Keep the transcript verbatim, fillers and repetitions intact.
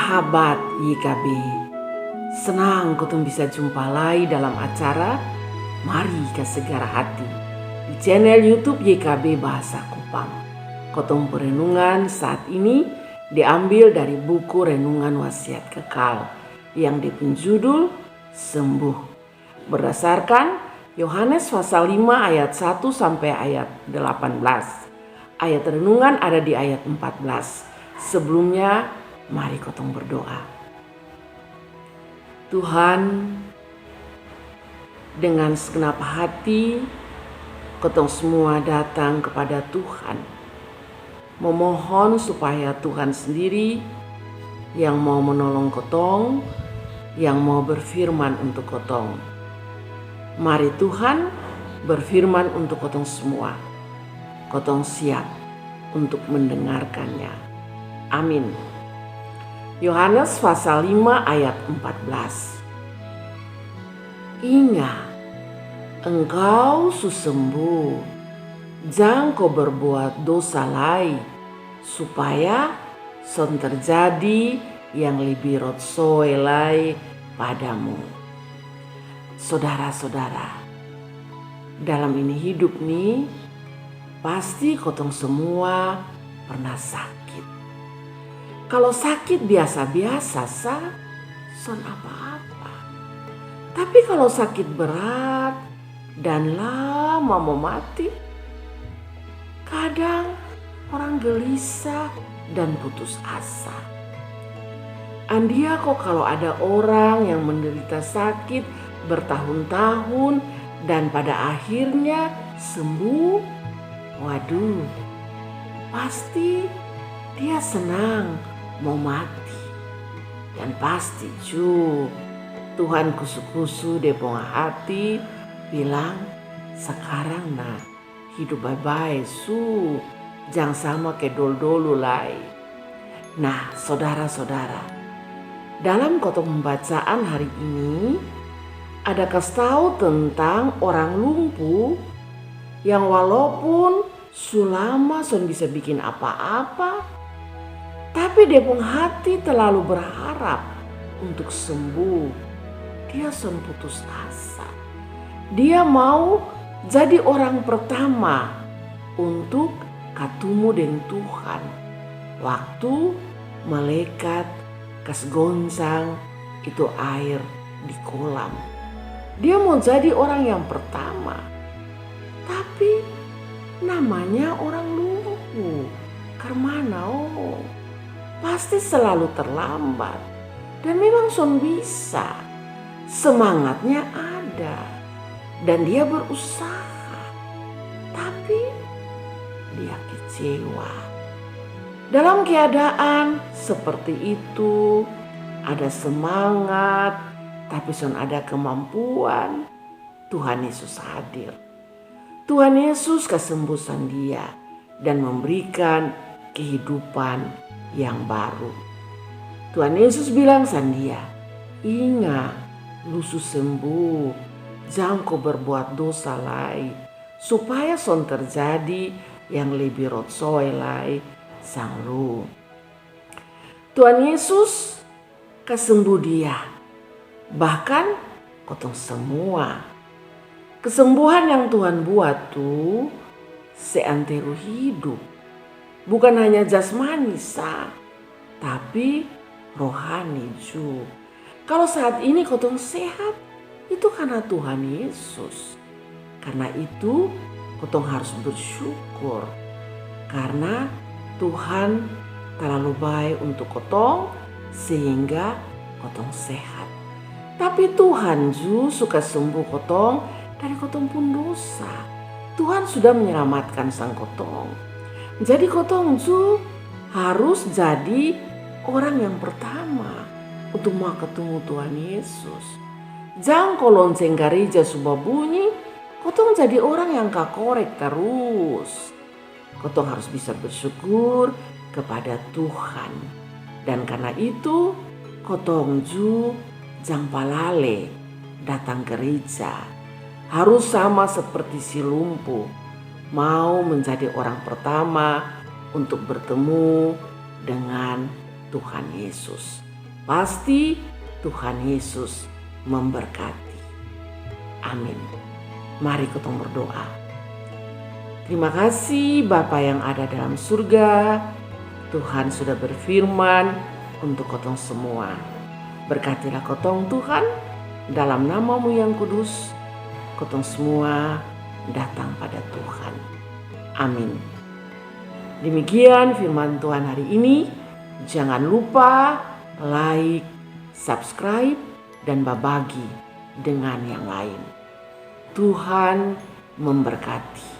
Sahabat Y K B, senang kotong bisa jumpa lai dalam acara Mari Kasegar Hati di channel YouTube Y K B Bahasa Kupang. Kotong perenungan saat ini diambil dari buku Renungan Wasiat Kekal yang dia pung judul Sembuh. Berdasarkan Yohanes pasal lima ayat satu sampai ayat delapan belas. Ayat renungan ada di ayat empat belas. Sebelumnya, mari kotong berdoa. Tuhan, dengan segenap hati, kotong semua datang kepada Tuhan, memohon supaya Tuhan sendiri yang mau menolong kotong, yang mau berfirman untuk kotong. Mari Tuhan berfirman untuk kotong semua. Kotong siap untuk mendengarkannya. Amin. Yohanes pasal lima ayat empat belas. Inga, engkau su sembuh. Jang ko berbuat dosa lai, supaya son terjadi yang lebih rotsoe lai padamu. Sodara-sodara, dalam ini hidup ni, pasti kotong semua pernah sakit. Kalo sakit biasa-biasa sa, son apa-apa. Tapi kalo sakit berat dan lama mo mati, kadang orang gelisah dan putus asa. Andia ko kalo ada orang yang menderita sakit bertahun-tahun dan pada akhirnya sembuh, waduh, pasti dia senang mo mati. Dan pasti ju Tuhan kusu-kusu dia pung hati bilang, sakarang na hidup bae-bae su, jang sama ke dolu-dolu lai. Nah, sodara-sodara, dalam kotong pembacaan hari ini ada kas tau tentang orang lumpu yang walaupun su lama son bisa bikin apa-apa, tapi dia pung hati terlalu berharap untuk sembuh. Dia son putus asa. Dia mau jadi orang pertama untuk katumu deng Tuhan waktu malekat kas goncang itu air di kolam. Dia mau jadi orang yang pertama. Tapi namanya orang lumpu. Karmana o? Pasti selalu terlambat. Dan memang son bisa. Semangatnya ada. Dan dia berusaha. Tapi dia kecewa. Dalam keadaan seperti itu, ada semangat, tapi son ada kemampuan, Tuhan Yesus hadir. Tuhan Yesus kasembuh sang dia dan memberikan kehidupan yang baru. Tuhan Yesus bilang sang dia, inga, lu su sembuh, jang ko berbuat dosa lai, supaya son terjadi yang lebih rotsoe lai sang lu. Tuhan Yesus kasembuh dia, bahkan kotong semua. Kesembuhan yang Tuhan buat tu seantero hidup. Bukan hanya jasmani sa, tapi rohani ju. Kalo saat ini kotong sehat, itu karna Tuhan Yesus. Karna itu, kotong harus bersyukur. Karna Tuhan talalu bae untuk kotong, sehingga kotong sehat. Tapi Tuhan ju su kasembuh kotong dari kotong pung dosa. Tuhan sudah menyelamatkan sang kotong. Jadi kotong ju harus jadi orang yang pertama untuk mau katumu Tuhan Yesus. Jang ko lonceng gareja su babunyi, kotong jadi orang yang kakorek tarus. Kotong harus bisa bersyukur kepada Tuhan. Dan karna itu, kotong ju jang palale datang gereja. Harus sama seperti si lumpu, mau menjadi orang pertama untuk bertemu dengan Tuhan Yesus. Pasti Tuhan Yesus memberkati. Amin. Mari kotong berdoa. Terima kasih Bapa yang ada dalam surga, Tuhan sudah berfirman untuk kotong semua. Berkatilah kotong Tuhan, dalam nama-Mu yang kudus, kotong semua datang pada Tuhan. Amin. Demikian firman Tuhan hari ini. Jangan lupa like, subscribe, dan babagi dengan yang lain. Tuhan memberkati.